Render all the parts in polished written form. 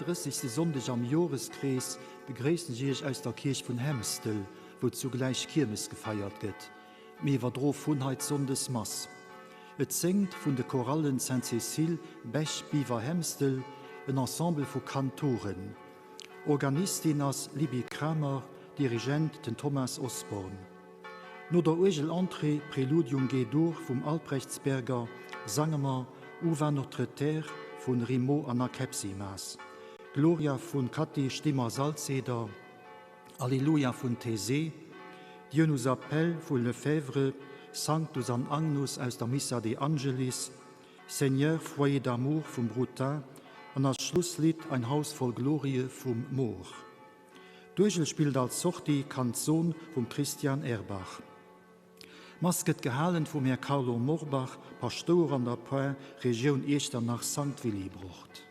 33. Sonndeg am Joreskrees begréissen ech Iech aus der Kierch vun Hemstel, wou zugläich Kiermes gefeiert gëtt. Mir iwwerdro vun hei d'Sonndesmass. Et séngt vun de Chorallen Sainte-Cécile, Bech, Biwer, Hemstel en Ensemble vu Kantoren. Organistin ass Libby Kramer, Dirigent den Thomas Osborne. No der Uergel-Entrée Preludium G-Dur vum Albrechtsberger sange mer Où va notre terre vun Rimaud an Akepsimas, Gloria vun Cathy Stimmer-Salzeder, Alleluia vun Taizé, Dieu nous appelle vu Lefebvre, Sanctus an Agnus aus der Missa de Angelis, Seigneur, foyer d'amour vum Brutin an als Schlusslidd Ein Haus voll Glorie vum Mohr. D'Uergel spillt als Sortie Canzone vum Christian Erbach. D'Mass gëtt gehalen vum Här Carlo Morbach, Paschtouer an der Par Regioun Iechternach Sankt Willibrord.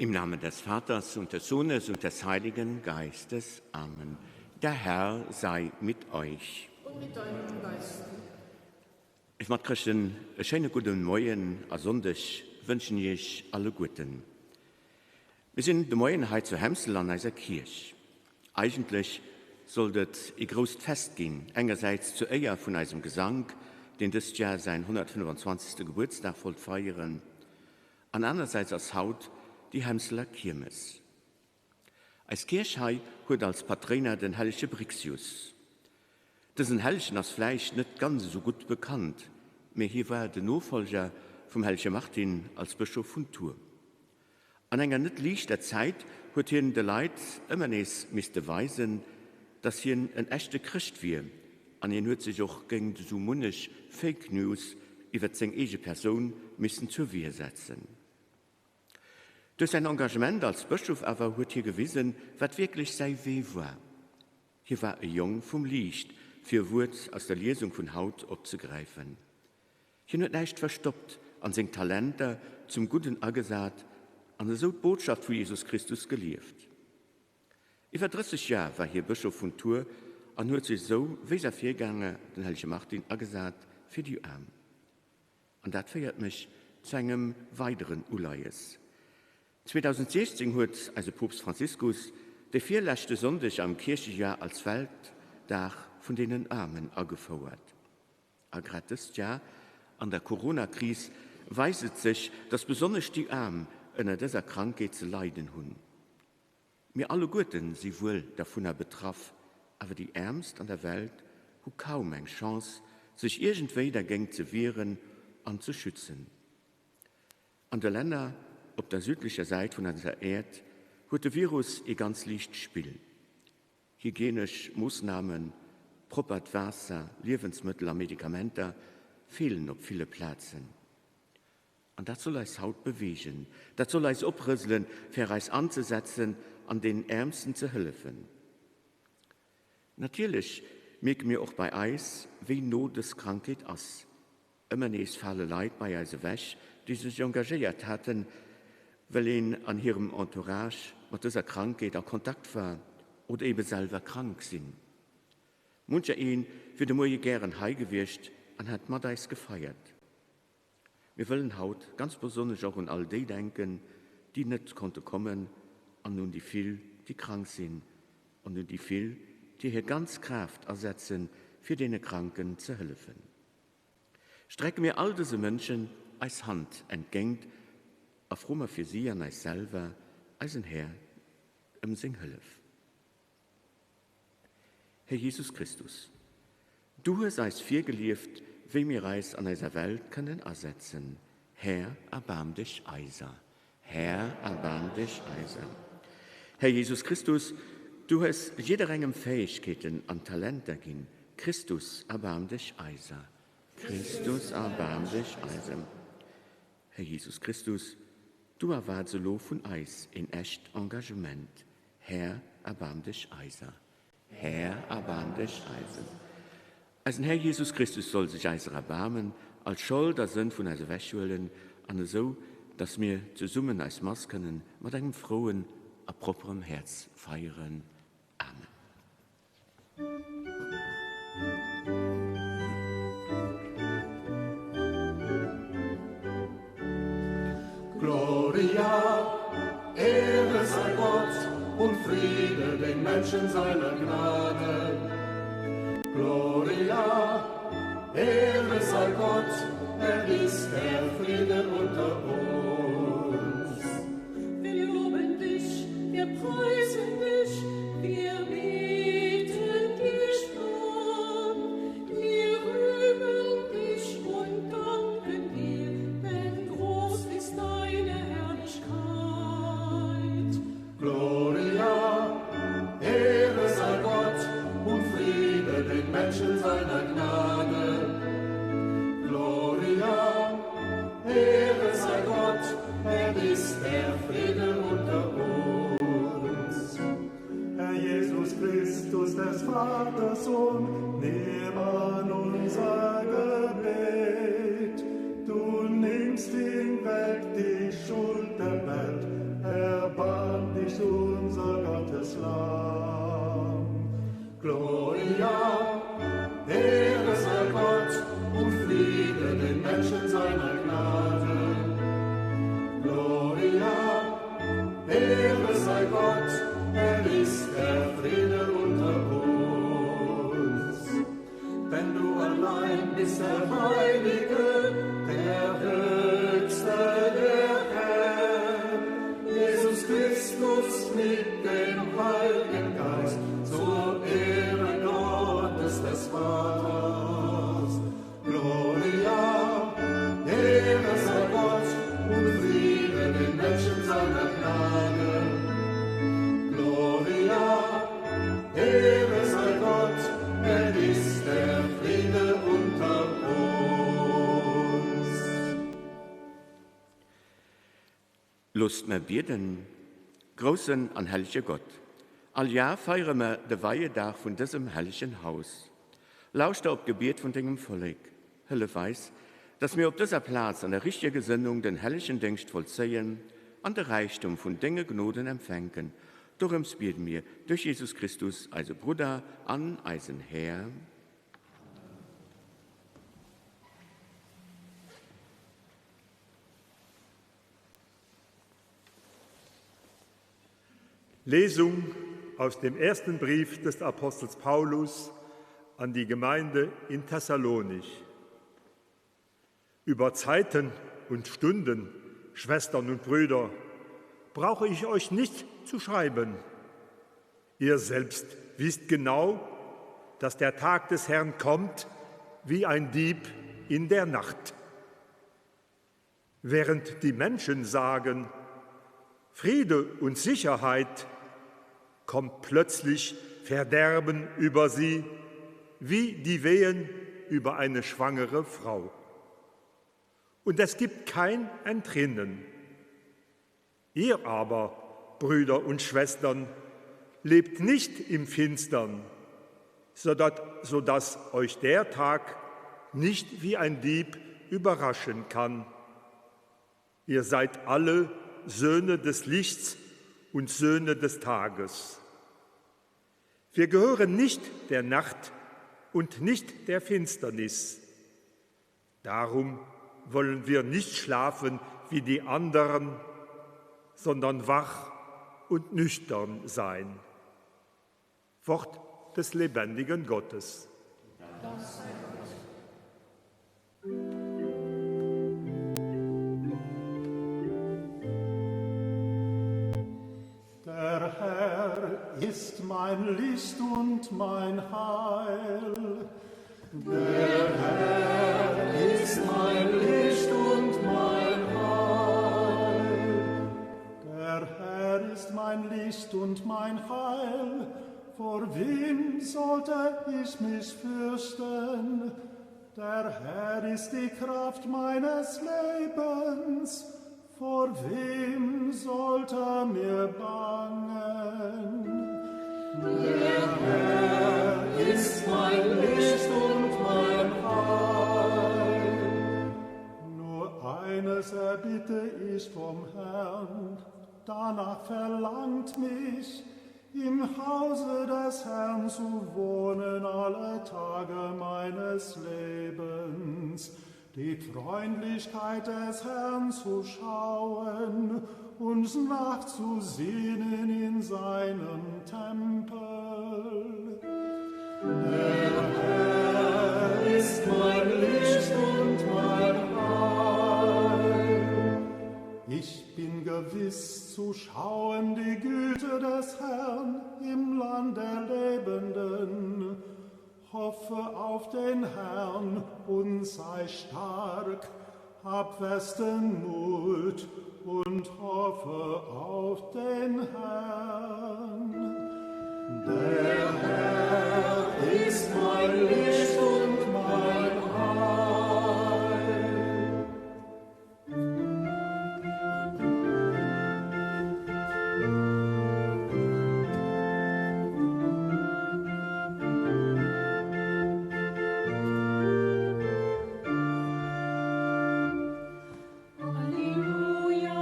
Im Namen des Vaters und des Sohnes und des Heiligen Geistes. Amen. Der Herr sei mit euch. Und mit deinem Geiste. Léif Matchrëschten, e schéine gudden Moien a Sonndeg wënschen Iech alleguerten. Mir sinn de Moien hei zu Hemsel an eiser Kierch. Eigentlech sollt et ee grousst Fest ginn, engersäits zur Éier vun eisem Gesank, deen dëst Jar säin 125. Gebuertsdag wollt feieren, an anersäits ass haut déi Hemseler Kiermes. Eis Kierch hei huet als Patréiner den hellege Brixius. Dësen Hellegen ass vläicht net ganz esou gutt bekannt, mee hie war den Nofolger vum hellege Martin als Bëschof vun Tours. An enger net liichter Zäit huet hien de Leit ëmmer nees misste weisen, dass hien en echte Chrëscht wier an hien huet sech och géingt esou munnech Fake News iwwert seng eege Persoun missen zur Wier setzen. Duerch säin Engagement als Bëschof awer huet hie gewisen, wat wierklech säi Wee war. Hie war e Jong vum Liicht, fir e Wuert aus der Liesung vun haut opzegräifen. Hien huet näischt verstoppt an seng Talenter zum Gudden agesat an esou d'Botschaft vu Jesus Christus gelieft. Iwwer 30 Jar war hie Bëschof vun Tours an huet sech esou wéi säi Virgänger, den hellege Martin, agesat fir déi Aarm. An dat féiert mech zu engem weideren Uleies. 2016 huet eise Poopst Franziskus de virleschte Sonndeg am Kierchejar als Weltdag vun deenen Aarmen agefouert. A grad dëst Jar, an der Corona-Kris, weist et sech, dass besonnesch déi Aarm ënner dëser Krankheet ze leiden hunn. Mir alleguerten si wuel dervunner betraff, awer déi Äermst an der Welt hu kaum eng Chance, sech iergendwéi dergéint ze wieren an ze schützen. An de Länner op der südlecher Säit vun eiser Äerd huet de Virus ee ganz liicht Spill. Hygienesch Moossnamen, proppert Waasser, Liewensmëttel a Medikamenter feelen op ville Plazen. An dat soll eis haut beweegen, dat soll eis oprëselen, fir eis anzesetzen an deenen Äermsten ze hëllefen. Natierlech mierke mir och bei eis, wéi no dës Krankheet ass. Ëmmer nees fale Leit bei eis ewech, déi sech engagéiert haten, well een an hirem Entourage mat dëser Krankheet a Kontakt war oder ebe selwer krank sinn. Muncher ee wier de Moie gären hei gewiescht an hätt mat eis gefeiert. Mir wëllen haut ganz besonnesch och un all déi denken, déi net konnte kommen an un déi vill, déi krank sinn an un déi vill, déi hir ganz Kraaft asetzen, fir deene Kranken ze hëllefen. Strecke mir all dëse Mënschen eis Hand entgéint a froe mer fir si an eis selwer eisen Här ëm seng Hëllef. Här Jesus Christus, du hues eis virgelieft, wéi mir eis an eiser Welt kënnen asetzen. Här, erbaarm dech eiser. Här, erbaarm dech eiser. Här Jesus Christus, du hues jidderengem Fäegkeeten an Talenter ginn. Christus, erbaarm dech eiser. Christus, erbaarm dech eiser. Här Jesus Christus, du erwaards elo vun eis een echt Engagement. Här, erbaarm dech eiser. Här, erbaarm dech eiser. Eisen Här Jesus Christus soll sech eiser erbaarmen, all Schold a Sënd vun eis ewechhuelen, an esou, dass mir zesummen eis Mass kënnen mat engem frouen a propperem Häerz feieren. Amen. Gloria, Ehre sei Gott und Friede den Menschen seiner Gnade. Gloria, Ehre sei Gott, er ist der Friede unter uns. Wir loben dich, wir preisen dich, wir beten dich an, wir rühmen dich und danken dir, denn groß ist deine Herrlichkeit. Gloria, Ehre sei Gott und Friede den Menschen seiner Gnade. Gloria, Ehre sei Gott, er ist der Friede unter uns. Herr Jesus Christus, des Vaters Sohn, nimm an unser Gebet. Du nimmst hinweg die Schuld der Welt. des Lamm. Gloria, Ehre sei Gott und Friede den Menschen seiner Gnade. Gloria, Ehre sei Gott, er ist der Friede unter uns. Denn du allein bist der Heilige, der Höchste, der Herr, Jesus Christus mit dem Heiligen Geist, zur Ehre Gottes des Vaters. Gloria, Ehre sei Gott und Friede den Menschen seiner Gnade. Gloria, Ehre sei Gott, er ist der Friede unter uns. Loosst mer bieden. Groussen an hellege Gott, all Jar feiere mer de Weiedag vun dësem hellegen Haus. Lauschter op d'Gebiet vun dengem Vollek. Hëllef eis, dass mir op dëser Plaz an der richteger Gesënnung den hellegen Déngscht vollzéien an de Räichtum vun denge Gnoden empfänken. Dorëms biede mir duerch Jesus Christus, eise Brudder an eisen Här. Lesung aus dem ersten Brief des Apostels Paulus an die Gemeinde in Thessalonich. Über Zeiten und Stunden, Schwestern und Brüder, brauche ich euch nicht zu schreiben. Ihr selbst wisst genau, dass der Tag des Herrn kommt wie ein Dieb in der Nacht. Während die Menschen sagen, Friede und Sicherheit, kommt plötzlich Verderben über sie, wie die Wehen über eine schwangere Frau. Und es gibt kein Entrinnen. Ihr aber, Brüder und Schwestern, lebt nicht im Finstern, sodass euch der Tag nicht wie ein Dieb überraschen kann. Ihr seid alle Söhne des Lichts und Söhne des Tages. Wir gehören nicht der Nacht und nicht der Finsternis. Darum wollen wir nicht schlafen wie die anderen, sondern wach und nüchtern sein. Wort des lebendigen Gottes. Der Herr ist mein Licht und mein Heil. Der Herr ist mein Licht und mein Heil. Der Herr ist mein Licht und mein Heil. Vor wem sollte ich mich fürchten? Der Herr ist die Kraft meines Lebens. Vor wem sollte mir bangen? Der Herr ist mein Licht und mein Heil. Nur eines erbitte ich vom Herrn, danach verlangt mich, im Hause des Herrn zu wohnen alle Tage meines Lebens, die Freundlichkeit des Herrn zu schauen und nachzusinnen in seinem Tempel. Der Herr ist mein Licht und mein Heil. Ich bin gewiss zu schauen die Güte des Herrn im Land der Lebenden. Hoffe auf den Herrn und sei stark, hab festen Mut und hoffe auf den Herrn. Der Herr ist mein Licht und mein Heil. Alleluja,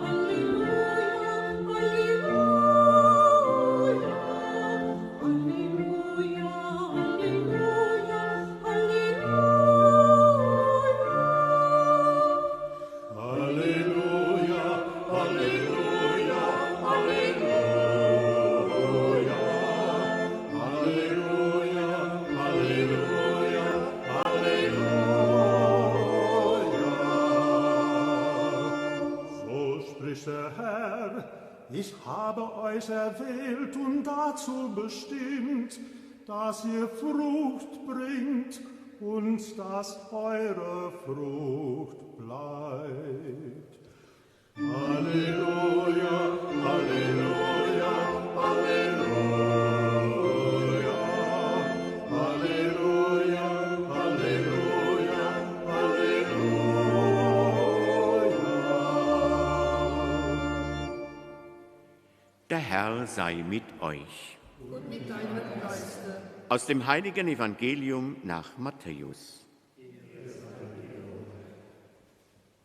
Alleluja, Alleluja. spricht der Herr, ich habe euch erwählt und dazu bestimmt, dass ihr Frucht bringt und dass eure Frucht bleibt. Halleluja, Halleluja, Halleluja, Halleluja, Halleluja, Halleluja. Der Herr sei mit euch. Und mit deinem Geiste. Aus dem heiligen Evangelium nach Matthäus.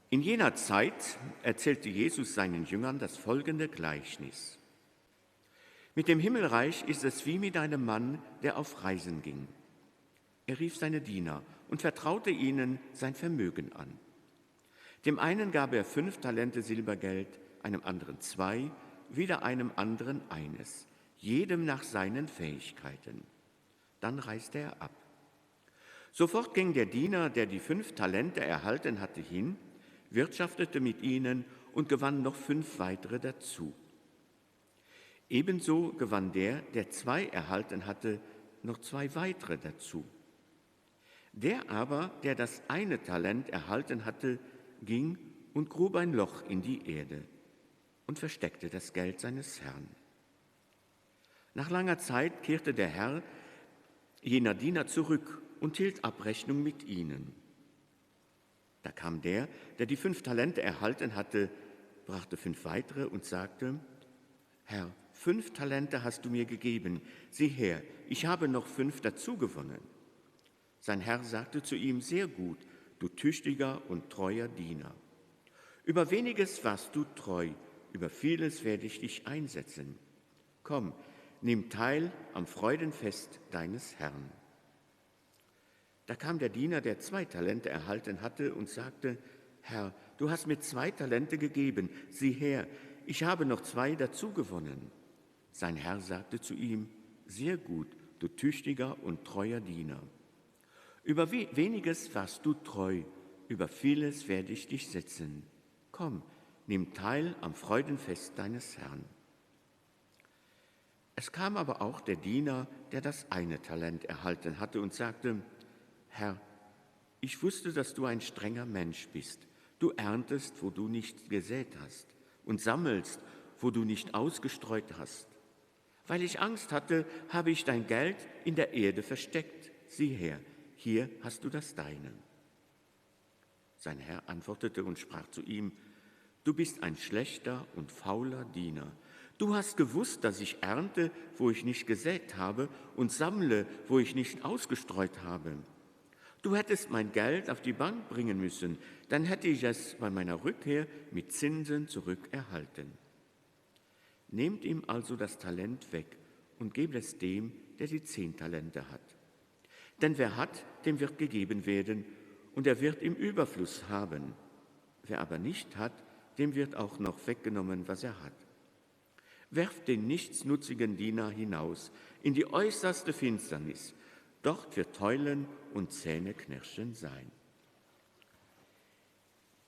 In jener Zeit erzählte Jesus seinen Jüngern das folgende Gleichnis. Mit dem Himmelreich ist es wie mit einem Mann, der auf Reisen ging. Er rief seine Diener und vertraute ihnen sein Vermögen an. Dem einen gab er fünf Talente Silbergeld, einem anderen zwei, wieder einem anderen eines, jedem nach seinen Fähigkeiten. Dann reiste er ab. Sofort ging der Diener, der die fünf Talente erhalten hatte, hin, wirtschaftete mit ihnen und gewann noch fünf weitere dazu. Ebenso gewann der, der zwei erhalten hatte, noch zwei weitere dazu. Der aber, der das eine Talent erhalten hatte, ging und grub ein Loch in die Erde und versteckte das Geld seines Herrn. Nach langer Zeit kehrte der Herr jener Diener zurück und hielt Abrechnung mit ihnen. Da kam der, der die fünf Talente erhalten hatte, brachte fünf weitere und sagte, Herr, fünf Talente hast du mir gegeben, sieh her, ich habe noch fünf dazu gewonnen. Sein Herr sagte zu ihm, sehr gut, du tüchtiger und treuer Diener. Über weniges warst du treu, über vieles werde ich dich einsetzen. Komm, nimm teil am Freudenfest deines Herrn. Da kam der Diener, der zwei Talente erhalten hatte, und sagte, Herr, du hast mir zwei Talente gegeben, sieh her, ich habe noch zwei dazu gewonnen. Sein Herr sagte zu ihm, sehr gut, du tüchtiger und treuer Diener. Über weniges warst du treu, über vieles werde ich dich setzen. Komm, nimm teil am Freudenfest deines Herrn. Es kam aber auch der Diener, der das eine Talent erhalten hatte und sagte, Herr, ich wusste, dass du ein strenger Mensch bist. Du erntest, wo du nicht gesät hast und sammelst, wo du nicht ausgestreut hast. Weil ich Angst hatte, habe ich dein Geld in der Erde versteckt. Sieh her, hier hast du das deine. Sein Herr antwortete und sprach zu ihm, Du bist ein schlechter und fauler Diener. Du hast gewusst, dass ich ernte, wo ich nicht gesät habe, und sammle, wo ich nicht ausgestreut habe. Du hättest mein Geld auf die Bank bringen müssen, dann hätte ich es bei meiner Rückkehr mit Zinsen zurückerhalten. Nehmt ihm also das Talent weg und gebt es dem, der die zehn Talente hat. Denn wer hat, dem wird gegeben werden, und er wird im Überfluss haben. Wer aber nicht hat, dem wird auch noch weggenommen, was er hat. Werft den nichtsnutzigen Diener hinaus in die äußerste Finsternis. Dort wird Heulen und Zähneknirschen sein.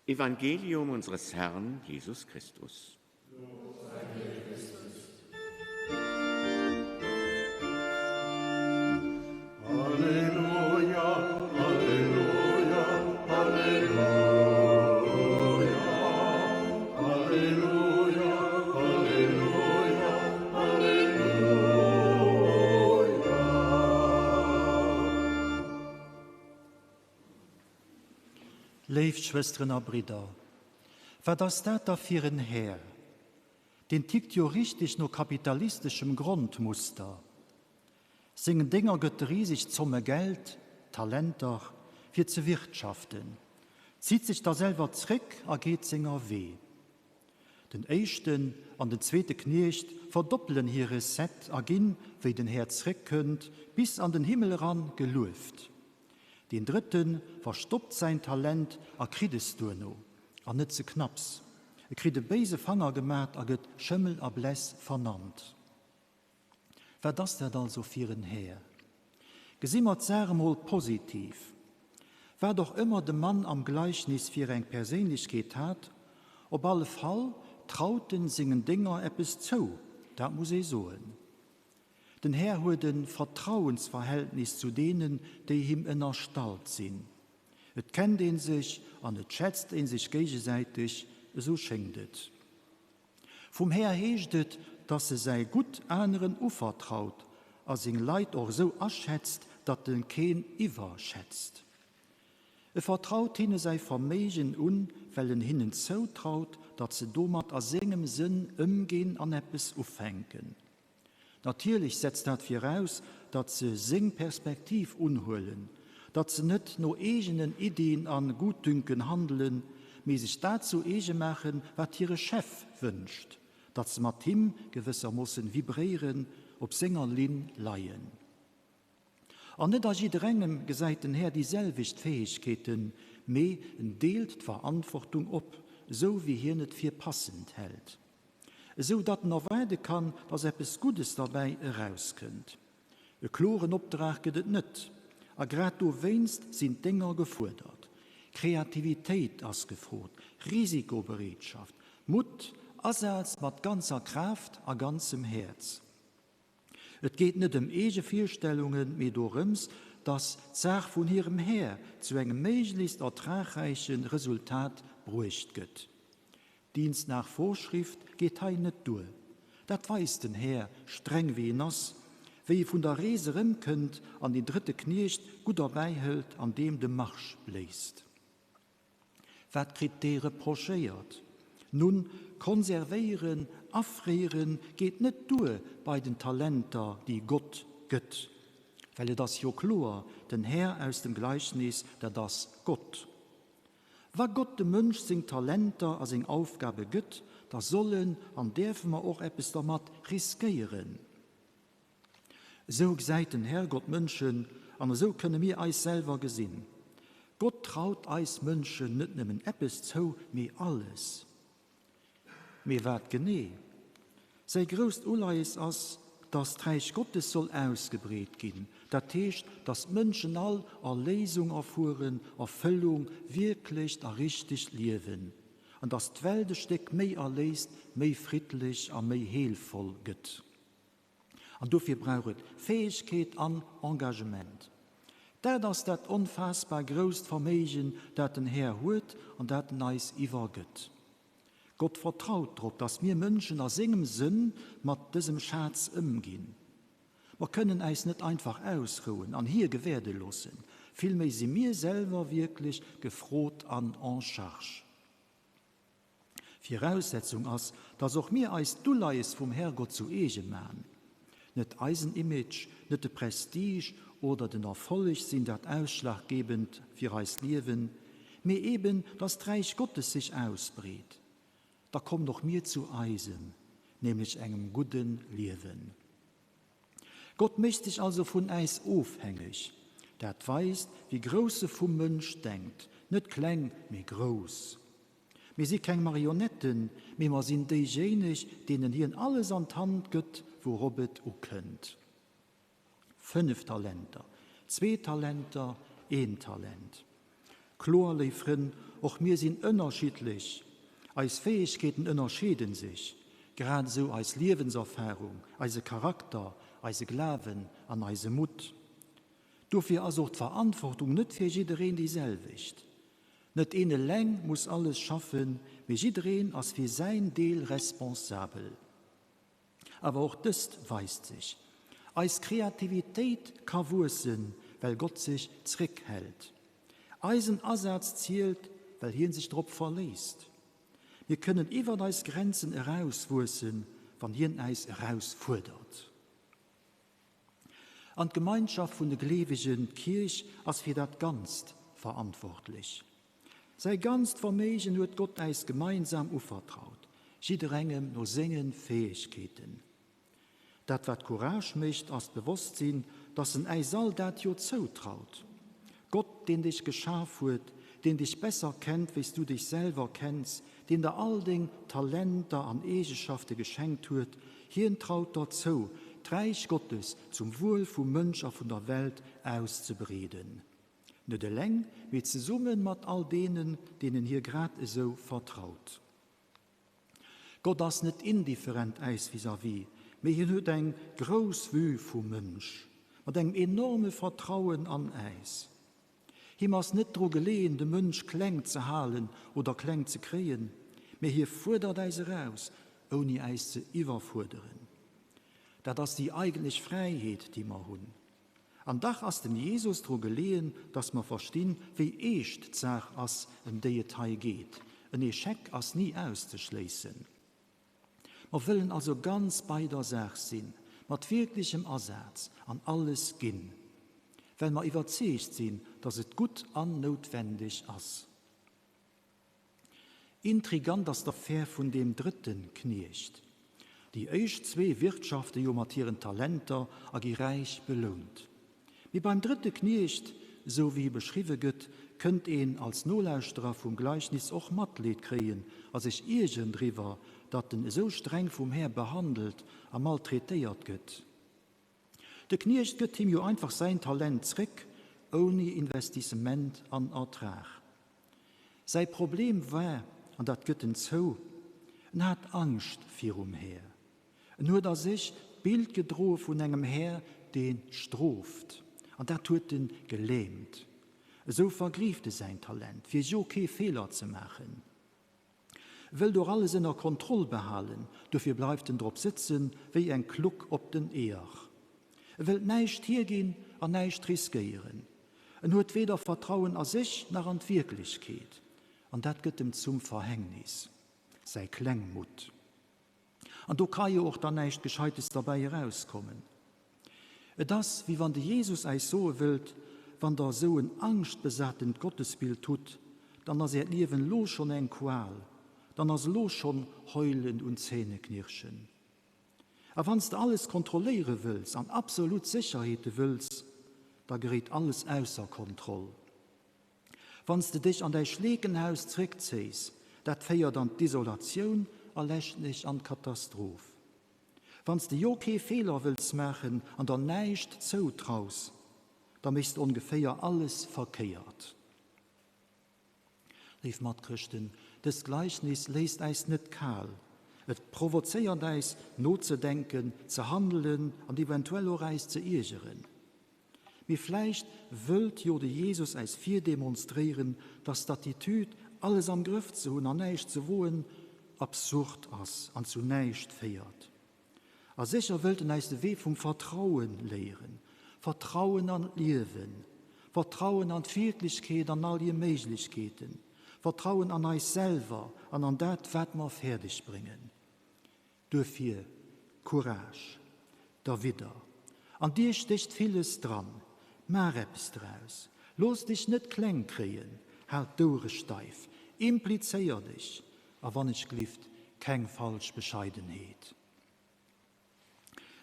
Evangelium unseres Herrn Jesus Christus. Halleluja, Halleluja, Halleluja, Halleluja, Halleluja, Halleluja. Léif Schwësteren a Bridder, wat ass dat da fir en Här? Deen tickt jo richteg no kapitalisteschem Grondmuster. Sengen Dénger gëtt e riseg Zomme Geld, Talenter, fir ze wirtschaften, zitt sech da selwer zréck a geet senger Wee. Den éischten an den zweete Kniecht verdoppelen hir Recette a ginn, wéi den Här zréckkënnt, bis an den Himmel eran gelueft. Deen drëtte verstoppt säin Talent a kritt es duerno, an net ze knapps. E kritt e béise Fanger gemat a gëtt Schëmmel a Bless vernannt. Wat ass dat also fir en Här? Gesi mer d'Saach emol positiv. Wat och ëmmer de Mann am Gleichnis fir eng Perséinlechkeet hat, op alle Fall traut en sengen Dénger eppes zou, dat muss ee soen. Den Här huet e Vertrauensverhältnis zu deenen, déi him ënnerstallt sinn. Et kennt ee sech an et schätzt ee sech géigesäiteg, esou schéngt et. Vum Här heescht et, dass e säi Gutt aneren uvertraut a seng Leit och esou aschätzt, datt en keen iwwerschätzt. E vertraut hinne säi Verméigen un, well en hinnen zoutraut, datt se domat a sengem Sënn ëmginn an eppes ufänken. Natierlech setzt dat viraus, datt se seng Perspektiv unhuelen, datt se net no eegenen Iddien a Gutdünken handelen, mee sech dat zu eege maachen, wat hire Chef wënscht, datt se mat him gewëssermoossen vibréieren, op senger Linn leien. An net a jidderengem gesäit den Här déi selwecht Fäegkeeten, mee en deelt d'Verantwortung op, esou wéi hien et fir passend hält. Esou datt en erwaarde kann, datt eppes Guddes derbäi erauskënnt. E kloren Opdrag gëtt et net, a grad dowéinst sinn d'Dénger gefuerdert. Kreativitéit ass gefrot, Risikobereetschaft, Mutt, Asaz mat ganzer Kraaft a ganzem Häerz. Et geet net ëm eege Virstellungen, mee dorëms, datt d'Saach vun hirem Här zu engem méiglechst ertragräiche Resultat bruecht gëtt. Dienst nach Vorschrift geet hei net duer. Dat weist den Här, streng wéi en ass, wéi e vun der Rees erëmkënnt an den drëtte Kniecht gutt erbäihëlt an deem de Marsch bléist. Wat kritt dee reprochéiert? Nun, konservéieren, afréieren geet net duer bei den Talenter, déi Gott gëtt. Well et ass jo kloer, den Här aus dem Gleichnis, dat ass Gott. Wa Gott dem Mënsch seng Talenter a seng Aufgabe gëtt, da sollen an däerfe mer och eppes dermat riskéieren. Esou gesäit den Herrgott d'Mënschen an esou kënne mir eis selwer gesinn. Gott traut eis Mënschen net nëmmen eppes zou, mee alles. Mee wat genee? Säi grousst Uleies ass, dass d'Räich Gottes soll ausgebreet ginn, dat heescht, dass d'Mënschen all Erléisung erfueren, Erfëllung, wierklecht a richtegt Liewen, an dass d'Welt e Stéck méi erléist, méi friddlech a méi heelvoll gëtt. An dofir brauch et Fäegkeet an Engagement. Dat ass dat onfaassbar grousst Verméigen, dat den Här huet an dat en eis iwwergëtt. Gott vertraut drop, dass mir Mënschen a sengem Sënn mat dësem Schaz ëmginn. Mer kënnen äis net einfach ausrouen an hie gewäerde loossen, villméi si mir selwer wierklech gefrot an en charge. Viraussetzung ass, dass och mir eis d'Uleies vum Herrgott zu eege man. Net eisen Image, net de Prestige oder den Erfolleg sinn dat Ausschlaggebend fir eist Liewen, mee eben, dass d'Räich Gottes sech ausbreet. Da kommen och mir zu eisem, nämlech engem gudde Liewen. Gott mécht sech also vun äis ofhängeg. Dat weist, wéi grouss e vum Mënsch denkt, net kleng, mee grouss. Mir si keng Marionetten, mee mer sinn déijéineg, deenen hien alles an d'Hand gëtt, wourop et ukënnt. Fënnef Talenter, zwee Talenter, een Talent. Kloer, léif Frënn, och mir sinn ënnerschiddlech. Eis Fäegkeeten ënnerscheeden sech, grad esou eis Liewenserfarung, eise Charakter, eise Glawen an eise Mutt. Dofir ass och d'Verantwortung net fir jiddereen déi selwecht. Net een eleng muss alles schaffen, mee jiddereen ass fir säin Deel responsabel. Awer och dëst weist sech, Eis Kreativitéit ka wuessen, well Gott sech zréckhält. Eisen Asaz zielt, well hien sech drop verléisst. Mir kënnen iwwert eis Grenzen erauswuessen, wann hien äis erausfuerdert. An d'Gemeinschaft vun de Gleewegen, d'Kierch, ass fir dat Ganzt verantwortlech. Säi ganzt Verméigen huet Gott äis gemeinsam uvertraut, jidderengem no senge Fäegkeeten. Dat wat Courage mécht, ass d'Bewosstsinn, dass en äis all dat jo zoutraut. Gott, deen dech geschaf huet, deen dech besser kennt, wéi s du dech selwer kenns, deen der all deng Talenter an Eegeschafte geschenkt huet, hien traut der zou, d'Räich Gottes zum Wuel vum Mënsch a vun der Welt auszebreeden. Net eleng, mee zesumme mat all deenen, deenen hie grad esou vertraut. Gott ass net indifferent äis vis-à-vis, mee hien huet eng grouss Vue vum Mënsch, mat engem enorme Vertrauen an äis. Him ass net dru geleeën, de Mënsch kleng ze halen oder kleng ze kréien, mee hie fuerdert äis eraus, ouni äis ze iwwerfuerderen. Dat ass déi eigentlech Fräiheet, déi mer hunn. An dach ass dem Jesus dru geleeën, dass mer verstinn, wéi eescht d'Saach ass, ëm déi et hei geet. En Echec ass ni auszeschléissen. Mer wëllen also ganz bei der Saach sinn, mat wierklechem Asaz an alles ginn, well mer iwwerzeegt sinn, dass et gutt an noutwendeg ass. Intrigant ass d'Affär vun deem drëtte Kniecht. Déi éischt zwee wirtschafte jo mat hiren Talenter a gi räich belount. Mee beim drëtte Kniecht, esou wéi hie beschriwwe gëtt, kënnt een als Nolauschterer vum Gleichnis och Matleed kréien a sech iergeren driwwer, datt en esou streng vum Här behandelt a maltraitéiert gëtt. De Kniecht gëtt him jo einfach säin Talent zréck, ouni Investissement an Ertrag. Säi Problem war, an dat gëtt en zou, en hat Angscht virum Här. En huet a sech d'Bild gedroe vun engem Här, dee strooft, an dat huet en gelähmt. Esou vergrieft e säin Talent, fir jo kee Feeler ze maachen. E wëllt och alles ënner Kontroll behalen, dofir bleift en drop sëtzen, wéi eng Kluck op den Eeër. E wëllt näischt hierginn an näischt riskéieren. En huet weder Vertrauen a sech nach an d'Wierklechkeet, an dat gëtt em zum Verhängnis, säi Klengmutt. An do ka jo och dann näischt Gescheites derbäi erauskommen. Et ass, wéi wann de Jesus äis soe wëllt, Wann der esou en angschtbesatent Gottesbild hutt, dann ass äert Liewen elo schonn eng Qual, dann ass elo schonn Heulen und Zähneknirschen. A wann s de alles kontrolléiere wëlls an absolut Sécherheete wëlls, da geréit alles ausser Kontroll. Wann s de dech an däi Schleekenhaus zréckzéis, dat féiert an d'Isolatioun a leschtlech an d'Katastroph. Wann s de jo kee Feeler wëlls maachen an der näischt zoutraus, da méchs de ongeféier alles verkéiert. Léif Matchrëschten, dëst Gleichnis léisst äis net kal. Et provozéiert äis, nozedenken, ze handelen an eventuell och äis ze iergeren. Mee vläicht wëllt jo de Jesus äis virdemonstréieren, dass d'Attitüd, alles am Grëff ze hunn an näischt ze woen, absurd ass an zu näischt féiert. A sécher wëllt en äis de Wee vum Vertrauen léieren, Vertrauen an d'Liewen, Vertrauen an d'Wierklechkeet an all hir Méiglechkeeten, Vertrauen an eis selwer an an dat, wat mer fäerdeg bréngen. Duerfir, Courage! Derwidder! An dir stécht villes dran. Maach eppes draus. Looss dech net kleng kréien. Hal d'Ouere steif. Implizéier dech. A wann ech glift, keng falsch Bescheidenheet.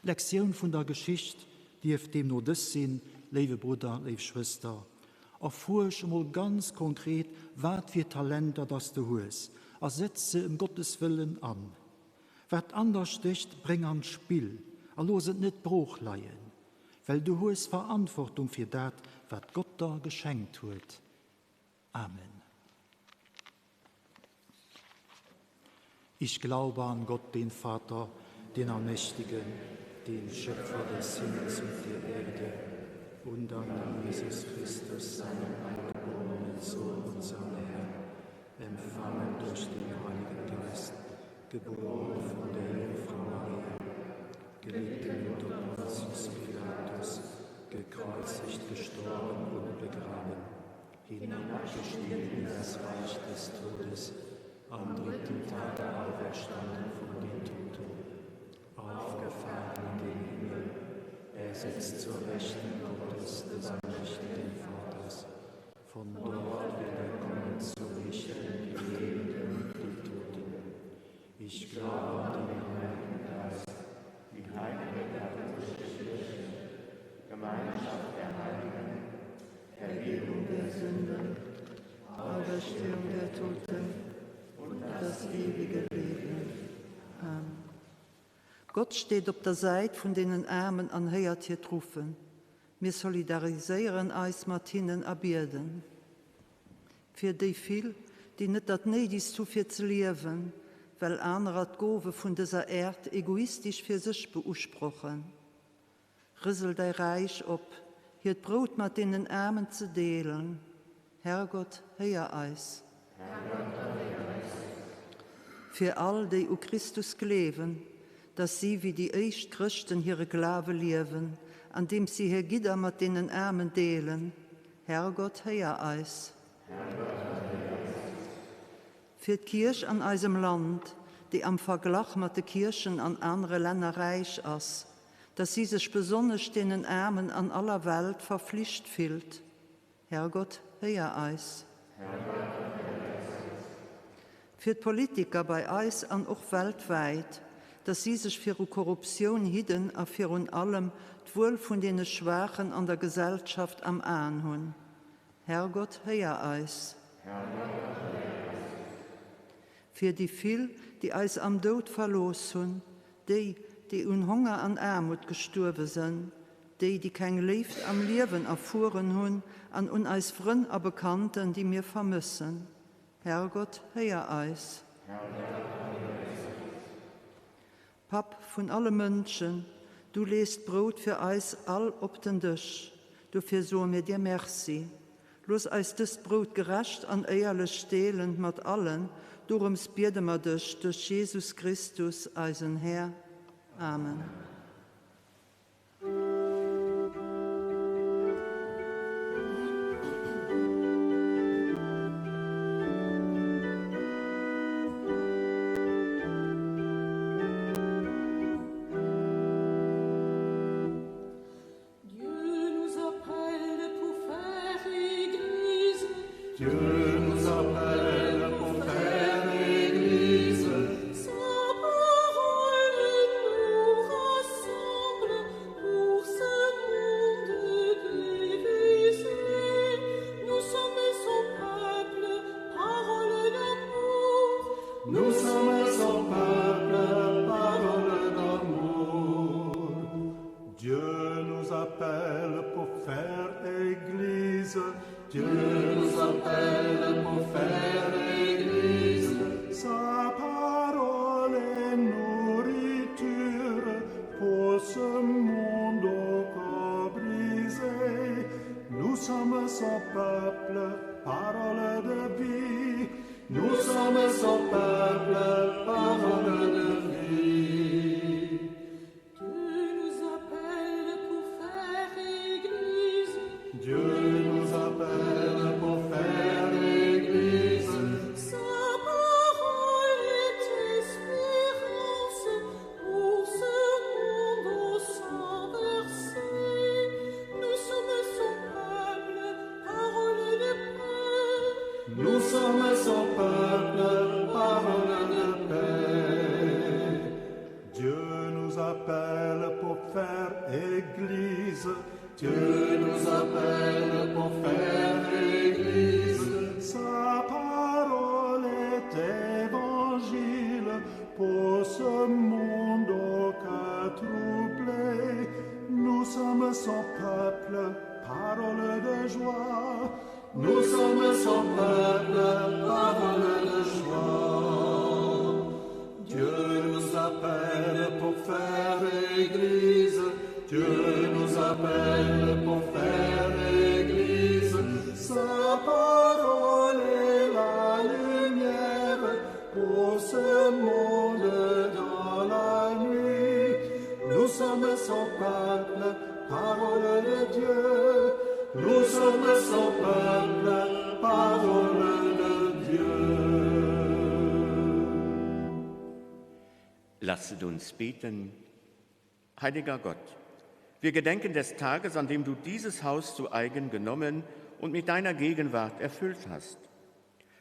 D'Lektioun vun der Geschicht dierf deemno dës sinn, Léiwe Brudder, léif Schwëster, erfuersch emol ganz konkret, wat fir Talenter dass de hues, a setz se ëm Gottes wëllen an. Wat an der stécht, bréng an d'Spill a looss et net brooch leien, well du hues Verantwortung fir dat, wat Gott der geschenkt huet. Amen. Ich glaube an Gott, den Vater, den Allmächtigen, den Schöpfer des Himmels und der Erde, und an Jesus Christus, seinen eingeborenen Sohn, unseren Herrn, empfangen durch den Heiligen Geist, geboren von der Jungfrau Maria, gelitten unter Pontius Pilatus, gekreuzigt, gestorben und begraben, hinabgestiegen in das Reich des Todes, am dritten Tage auferstanden von den Toten, aufgefahren in den Himmel, er sitzt zur Rechten Gottes des allmächtigen Vaters, von dort wird er kommen zu richten die Lebenden und die Toten. Ich glaube an den Heiligen Geist, die heilige katholische Kirche, Gemeinschaft der Heiligen, Vergebung der Sünden, Auferstehung der Toten und das ewige Leben. Amen. Gott steet op der Säit vun deenen Aarmen an héiert hiert Ruffen. Mir solidariséieren eis mat hinnen a bieden fir déi vill, déi net dat Néidigst hu fir ze liewen. well anerer d'Gowe vun dëser Äerd egoistisch fir sech beusprochen. Rësel däi Räich op, hiert Brout mat deenen Aarmen ze deelen. Herrgott, héier eis. Fir all, déi u Christus gleewen, dass si wéi déi éischt Chrëschten hire Glawe liewen, andeems si hir Gidder mat deenen Aarmen deelen. Herrgott, héier eis. Fir d'Kierch an eisem Land, déi am Verglach mat de Kierchen an anere Länner räich ass, dass si sech besonnesch deenen Aarmen an aller Welt verflicht fillt. Herrgott, héier eis. Fir d'Politiker bei eis an och weltwäit, dass si sech viru Korruptioun hidden a virun allem d'Wuel vun deene Schwaachen an der Gesellschaft am Aen hunn. Herrgott, héier eis. Fir déi vill, déi eis am Doud verlooss hunn, déi, déi un Honger an Aarmut gestuerwe sënn, déi, déi keng Léift am Liewen erfueren hunn, an un eis Frënn a Bekannten, déi mir vermëssen. Herrgott, héier eis. Papp vun alle Mënschen, du lees d'Brout fir eis all op den Dësch, dofir soe mir dir Merci. Looss eis dëst Brout gerecht an éierlech deelen mat allen, dorëms biede mer dech duerch Jesus Christus, eisen Här. Amen. Lasset uns beten. Heiliger Gott, wir gedenken des Tages, an dem du dieses Haus zu eigen genommen und mit deiner Gegenwart erfüllt hast.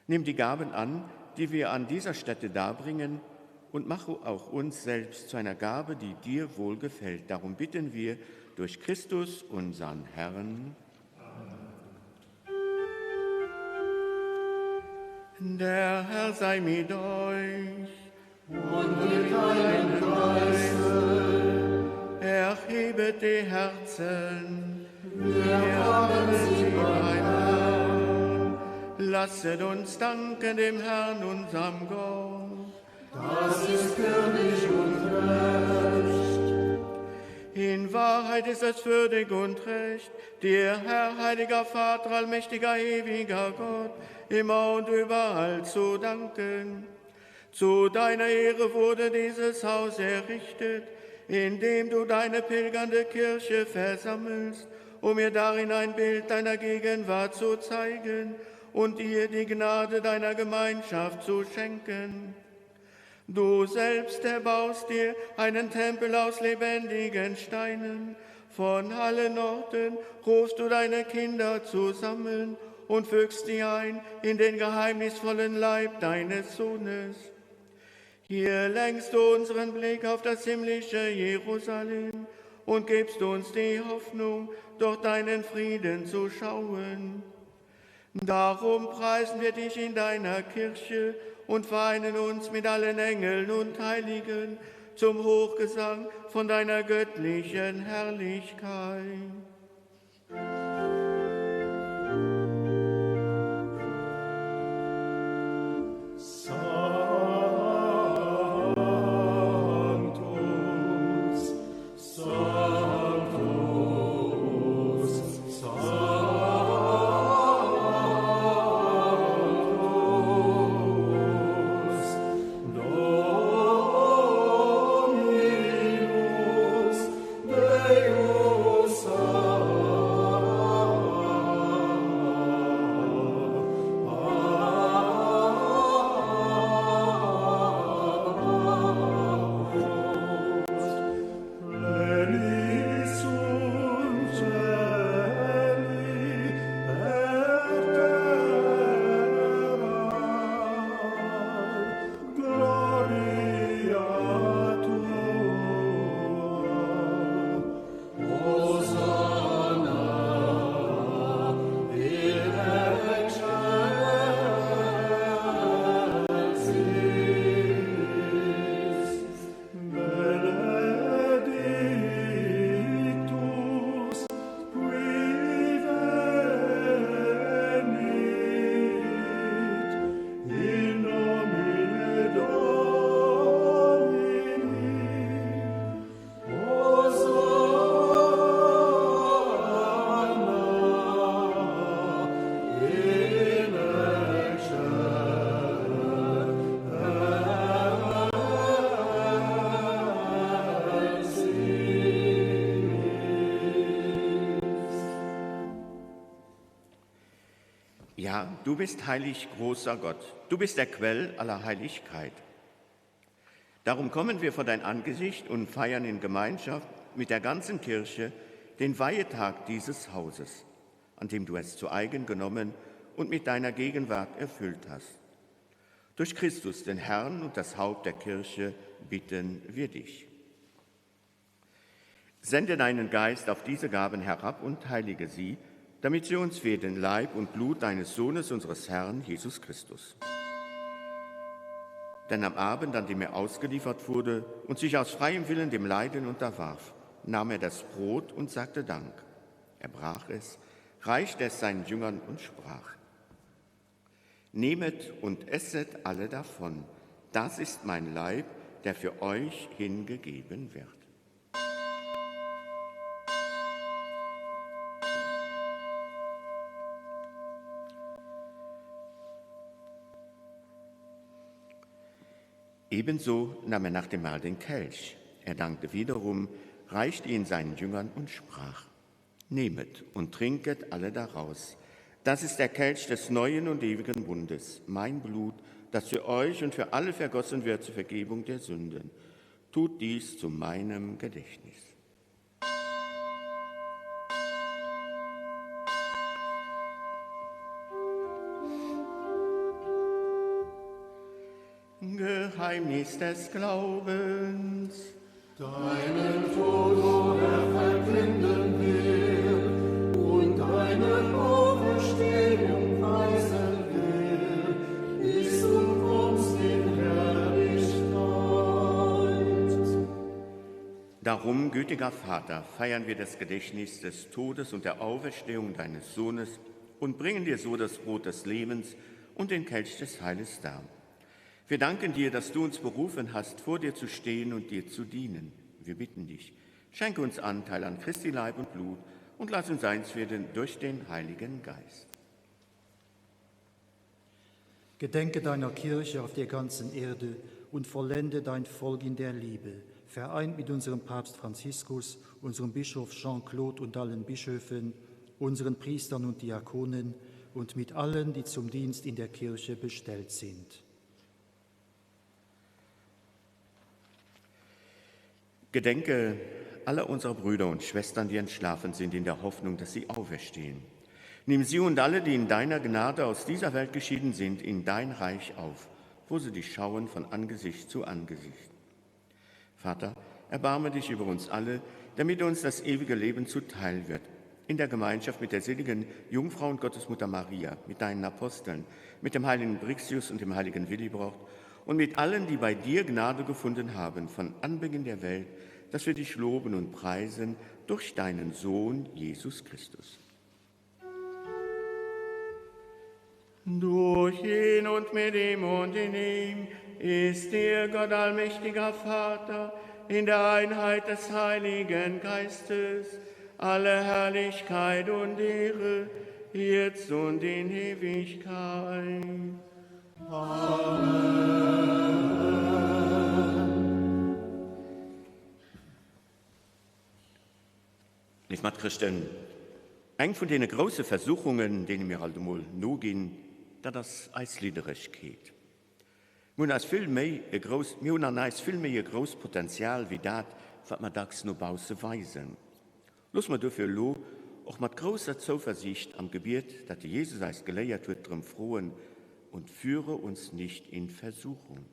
Nimm die Gaben an, die wir an dieser Stätte darbringen, und mache auch uns selbst zu einer Gabe, die dir wohlgefällt. Darum bitten wir durch Christus, unseren Herrn. Amen. Der Herr sei mit euch. Und mit deinem Geiste. Erhebet die Herzen. Wir haben sie beim Herrn. Lasset uns danken dem Herrn, unserem Gott. Das ist würdig und recht. In Wahrheit ist es würdig und recht, dir, Herr, heiliger Vater, allmächtiger, ewiger Gott, immer und überall zu danken. Zu deiner Ehre wurde dieses Haus errichtet, in dem du deine pilgernde Kirche versammelst, um ihr darin ein Bild deiner Gegenwart zu zeigen und ihr die Gnade deiner Gemeinschaft zu schenken. Du selbst erbaust dir einen Tempel aus lebendigen Steinen. Von allen Orten rufst du deine Kinder zusammen und fügst sie ein in den geheimnisvollen Leib deines Sohnes. Hier lenkst du unseren Blick auf das himmlische Jerusalem und gibst uns die Hoffnung, durch deinen Frieden zu schauen. Darum preisen wir dich in deiner Kirche und vereinen uns mit allen Engeln und Heiligen zum Hochgesang von deiner göttlichen Herrlichkeit. Ja, du bist heilig, großer Gott. Du bist der Quell aller Heiligkeit. Darum kommen wir vor dein Angesicht und feiern in Gemeinschaft mit der ganzen Kirche den Weihetag dieses Hauses, an dem du es zu eigen genommen und mit deiner Gegenwart erfüllt hast. Durch Christus, den Herrn und das Haupt der Kirche, bitten wir dich. Sende deinen Geist auf diese Gaben herab und heilige sie, damit sie uns werden Leib und Blut deines Sohnes, unseres Herrn Jesus Christus. Denn am Abend, an dem er ausgeliefert wurde und sich aus freiem Willen dem Leiden unterwarf, nahm er das Brot und sagte Dank. Er brach es, reichte es seinen Jüngern und sprach: Nehmet und esset alle davon, das ist mein Leib, der für euch hingegeben wird. Ebenso nahm er nach dem Mahl den Kelch. Er dankte wiederum, reichte ihn seinen Jüngern und sprach: Nehmet und trinket alle daraus. Das ist der Kelch des neuen und ewigen Bundes, mein Blut, das für euch und für alle vergossen wird zur Vergebung der Sünden. Tut dies zu meinem Gedächtnis. Geheimnis des Glaubens. Deinen Tod, o Herr, verkünden wir und deine Auferstehung preisen wir, bis du kommst in Herrlichkeit. Darum, gütiger Vater, feiern wir das Gedächtnis des Todes und der Auferstehung deines Sohnes und bringen dir so das Brot des Lebens und den Kelch des Heiles dar. Wir danken dir, dass du uns berufen hast, vor dir zu stehen und dir zu dienen. Wir bitten dich, schenke uns Anteil an Christi Leib und Blut und lass uns eins werden durch den Heiligen Geist. Gedenke deiner Kirche auf der ganzen Erde und vollende dein Volk in der Liebe, vereint mit unserem Papst Franziskus, unserem Bischof Jean-Claude und allen Bischöfen, unseren Priestern und Diakonen und mit allen, die zum Dienst in der Kirche bestellt sind. Gedenke aller unserer Brüder und Schwestern, die entschlafen sind, in der Hoffnung, dass sie auferstehen. Nimm sie und alle, die in deiner Gnade aus dieser Welt geschieden sind, in dein Reich auf, wo sie dich schauen von Angesicht zu Angesicht. Vater, erbarme dich über uns alle, damit uns das ewige Leben zuteil wird. In der Gemeinschaft mit der seligen Jungfrau und Gottesmutter Maria, mit deinen Aposteln, mit dem heiligen Brixius und dem heiligen Willibrord und mit allen, die bei dir Gnade gefunden haben, von Anbeginn der Welt, dass wir dich loben und preisen durch deinen Sohn Jesus Christus. Durch ihn und mit ihm und in ihm ist dir Gott allmächtiger Vater in der Einheit des Heiligen Geistes alle Herrlichkeit und Ehre jetzt und in Ewigkeit. Amen. Léif Matchrëschten, eng vun deene grousse Versuchungen, deene mir alt emol noginn, dat ass eis Lidderegkeet. Mir hunn eis vill méi e grouss, mir hunn an eis vill méi e grousst Potenzial wéi dat, wat mer dacks no bausse weisen. Loosse mer duerfir elo och mat grousser Zouversiicht am Gebiet, dat de Jesus eis geléiert huet, drëm froen, Und führe uns nicht in Versuchung.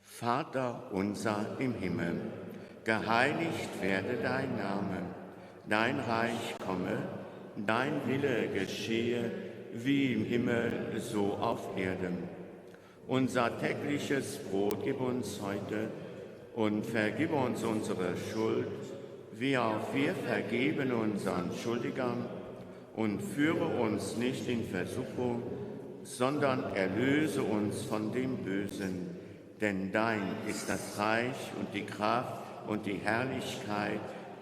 Vater unser im Himmel, geheiligt werde dein Name, dein Reich komme, dein Wille geschehe, wie im Himmel, so auf Erden. Unser tägliches Brot gib uns heute und vergib uns unsere Schuld, wie auch wir vergeben unseren Schuldigern, und führe uns nicht in Versuchung, sondern erlöse uns von dem Bösen. Denn dein ist das Reich und die Kraft und die Herrlichkeit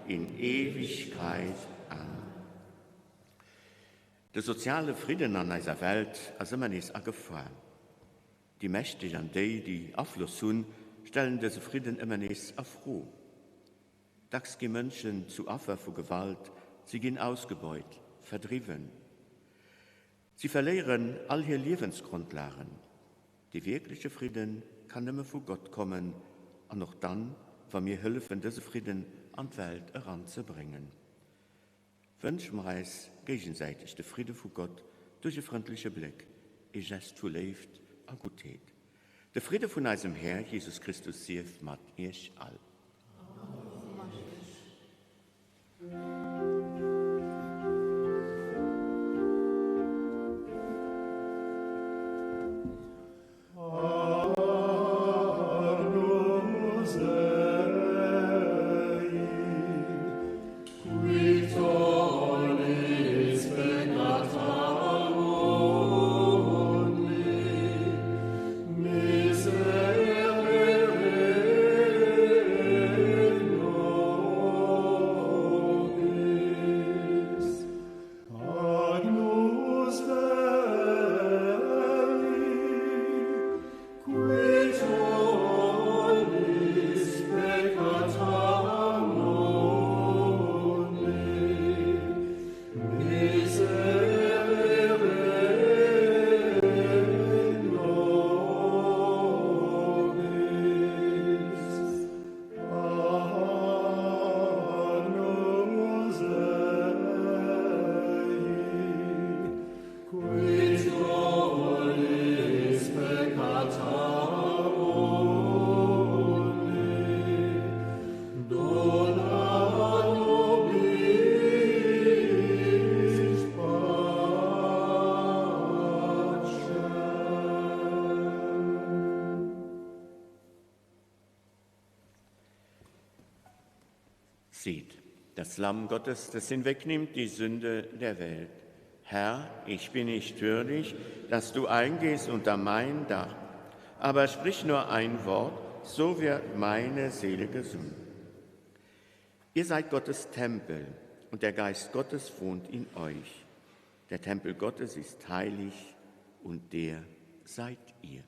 in Ewigkeit. Amen. De soziale Fridden an eiser Welt ass ëmmer nees a Gefahr. Déi Mächteg an déi, déi Afloss hunn, stellen dëse Fridden ëmmer nees a Fro. Dacks gi Mënschen zu Affer vu Gewalt, si ginn ausgebeut, verdriwwen. Si verléieren all hir Liewensgrondlagen. Dee wierkleche Fridde kann nëmme vu Gott kommen, an och dann, wa mir hëllefen, dëse Fridden an d'Welt eranzebréngen. Wënsche mer eis géigesäiteg de Fridde vu Gott duerch e frëndleche Bléck, ee Gest vu Léift a Guttheet. De Fridde vun eisem Här Jesus Christus sief mat iech all. Seht, das Lamm Gottes, das hinwegnimmt die Sünde der Welt. Herr, ich bin nicht würdig, dass du eingehst unter mein Dach. Aber sprich nur ein Wort, so wird meine Seele gesund. Ihr seid Gottes Tempel und der Geist Gottes wohnt in euch. Der Tempel Gottes ist heilig und der seid ihr.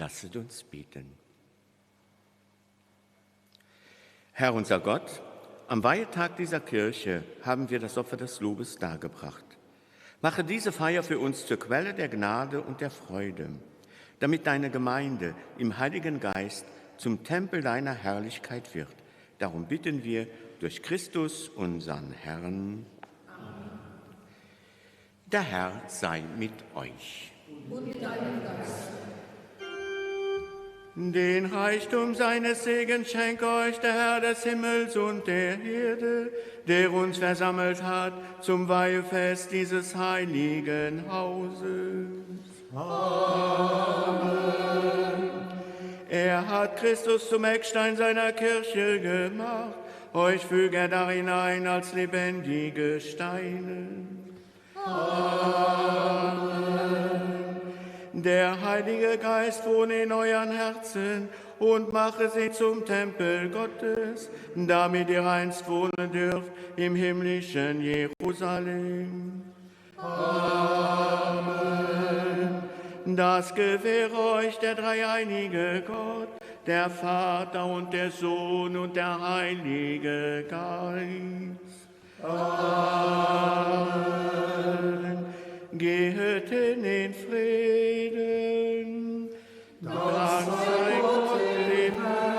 Lasset uns beten. Herr unser Gott, am Weihetag dieser Kirche haben wir das Opfer des Lobes dargebracht. Mache diese Feier für uns zur Quelle der Gnade und der Freude, damit deine Gemeinde im Heiligen Geist zum Tempel deiner Herrlichkeit wird. Darum bitten wir durch Christus, unseren Herrn. Amen. Der Herr sei mit euch. Und mit deinem Geist. Den Reichtum seines Segens schenke euch der Herr des Himmels und der Erde, der uns versammelt hat zum Weihefest dieses heiligen Hauses. Amen. Er hat Christus zum Eckstein seiner Kirche gemacht, euch füge er darin ein als lebendige Steine. Amen. Der Heilige Geist wohne in euren Herzen und mache sie zum Tempel Gottes, damit ihr einst wohnen dürft im himmlischen Jerusalem. Amen. Das gewähre euch der dreieinige Gott, der Vater und der Sohn und der Heilige Geist. Amen. Gehet in den Frieden. Dank sei Gott dem Herrn.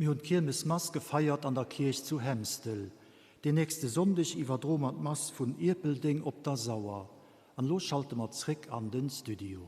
Mir hunn d'Kiermesmass gefeiert an der Kierch zu Hemstel. Deen nächste Sonndeg iwwerdroe mer d'Mass vun Ierpeldeng op der Sauer. An elo schalte mer zréck an den Studio.